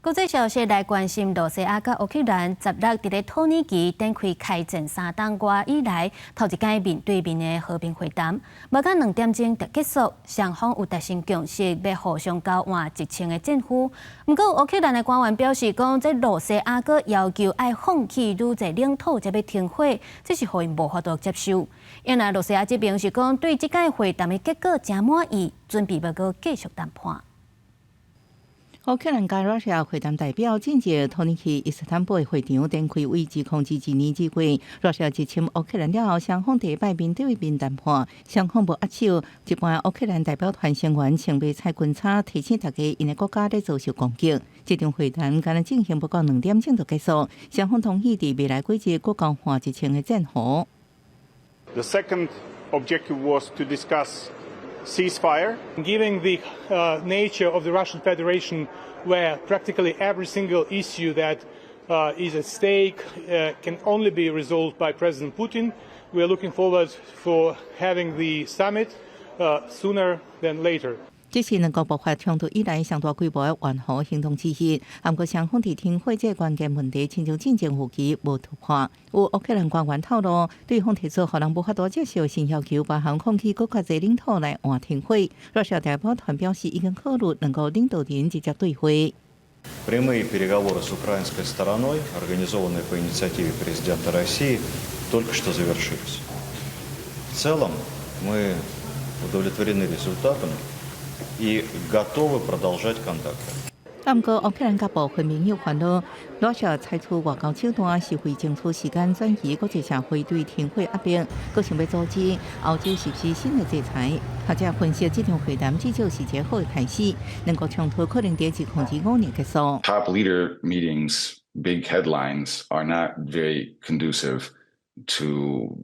國際消息來關心，羅西亞佮烏克蘭16佇咧土耳其展開開戰3冬外以來，頭一擺面對面的和平會談，無到2點鐘就結束，雙方有達成共識，欲互相交換1000個戰俘。毋過烏克蘭的官員表示講，這羅西亞閣要求愛放棄愈濟領土才欲停火，這是予𪜶無法度接受。因為羅西亞這邊是講，對這擺會談的結果誠滿意，準備欲閣繼續談判。烏克蘭佮羅西亞會談代表進入土耳其伊斯坦布爾會場展開為2021年2月，羅西亞入侵烏克蘭了後，雙方第一擺面對面談判，雙方無握手。一半烏克蘭代表團成員穿迷彩軍衫，提醒大家，𪜶的國家咧遭受攻擊。這場會談敢若進行不到2點鐘就結束，雙方同意佇未來幾日閣交換1000個戰俘。 The second objective was to discuss ceasefire. Given the nature of the Russian Federation, where practically every single issue that is at stake can only be resolved by President Putin, we are looking forward for having the summit sooner than later. 這是兩國爆發衝突以來上大規模的援和行動之一。毋過雙方佇停火這個關鍵問題，親像進前預期無突破。有烏克蘭官員透露，對方提出予人無法度接受新要求，包含放棄閣較濟領土來換停火。羅西亞代表團表示，已經考慮兩國領導人直接對話。 Прямые переговоры с украинской стороной, организованные по инициативе президента России, только что завершились. В целом мы удовлетворены результатом и готовы продолжать контакты. 毋過烏克蘭佮部分盟友煩惱，羅西亞採取外交手段是為爭取時間轉移國際社會對停火壓力，閣想欲阻止歐洲實施新的制裁。學者分析，這場會談至少是一個好的開始，兩國衝突可能佇2025年結束。 Top leader meetings, big headlines are not very conducive to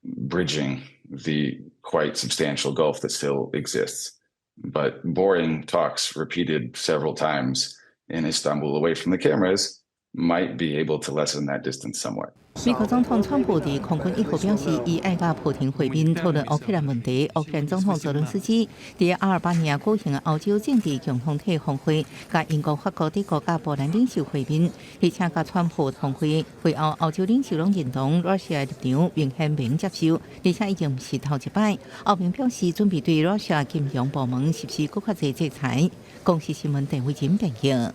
bridging the quite substantial gulf that still exists. But boring talks repeated several times in Istanbul away from the cameras might be able to lessen that distance somewhat. 美國總統川普佇空軍一號表示，伊愛佮普廷會面討論烏克蘭問題。烏克蘭總統澤倫斯基佇阿爾巴尼亞舉行的歐洲政治共同體峰會，佮英國、法國、德國佮波蘭領袖會面，而且佮川普峰會會後，歐洲領袖攏認同羅西亞立場，明顯袂接受，而且已經毋是頭一擺。歐盟表示準備對羅西亞金融部門實施閣較濟制裁。公視新聞鄧慧珍編譯。